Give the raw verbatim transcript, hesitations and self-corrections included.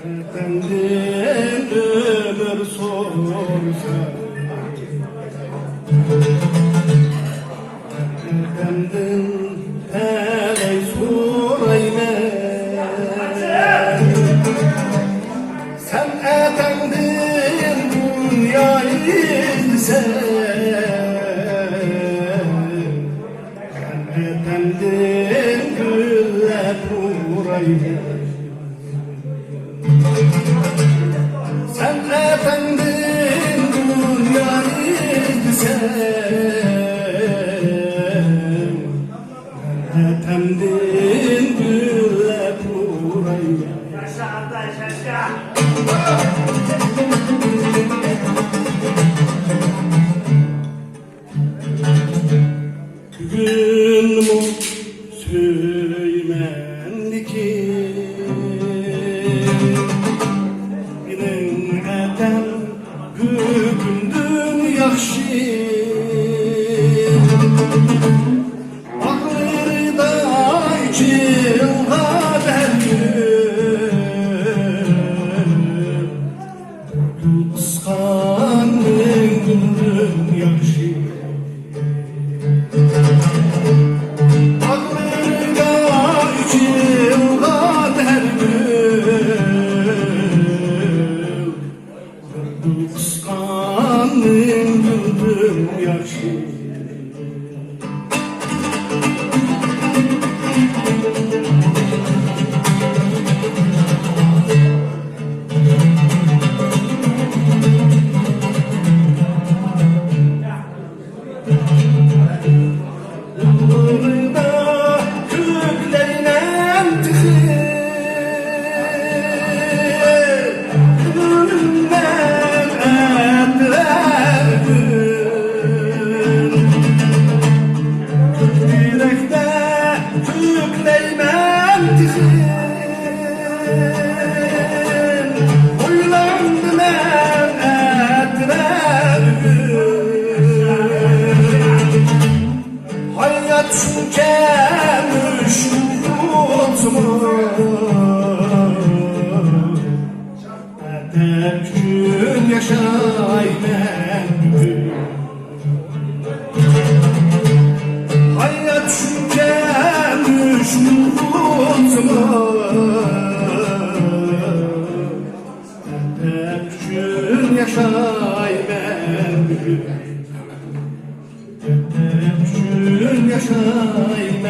ۋەتەندىن ئۆمۈر سورىسا، ۋەتەندىن تەلەي سورايمەن. سەن ئەتەڭدىن دۇنيا ئىزدىسەن، سەن ئەتەڭدىن گۈللەپ ئۇرايمەن. سەن ئەتەڭدىن دۇنيا ئىزدىسەن، ئەتەمدىن گۈللەپ ئۇرايمەن. بۈگۈنمۇ سۆيىمەن لېكىن، مېنىڭ ئەتەم بۈگۈندىن ياخشى. باغلىرىدا ئېچىلغان ھەر گۈل، گۈل قىسقان مەڭگۈدىن ياخشى. باغلىرىدا ئېچىلغان ھەر گۈل، قىسقان مەڭگۈدىن ياخشى. ئۇنىڭدا كۆكلەيمەن تېخى، كۆڭلۈمدىن ئەتىۋەردىم. كۆك تېرەكتە كۆكلەيمەن تېخى، ئويلاندىمەن ئەتىۋەردىم. ھايات شۇنچە مۈشكۈل بولسىمۇ، ئەتەم ئۈچۈن ياشايمەن بۈگۈن. ھايات شۇنچە مۈشكۈل بولسىمۇ، ئەتەم ئۈچۈن ياشايمەن بۈگۈن. ئۈچۈن ياشايمەن.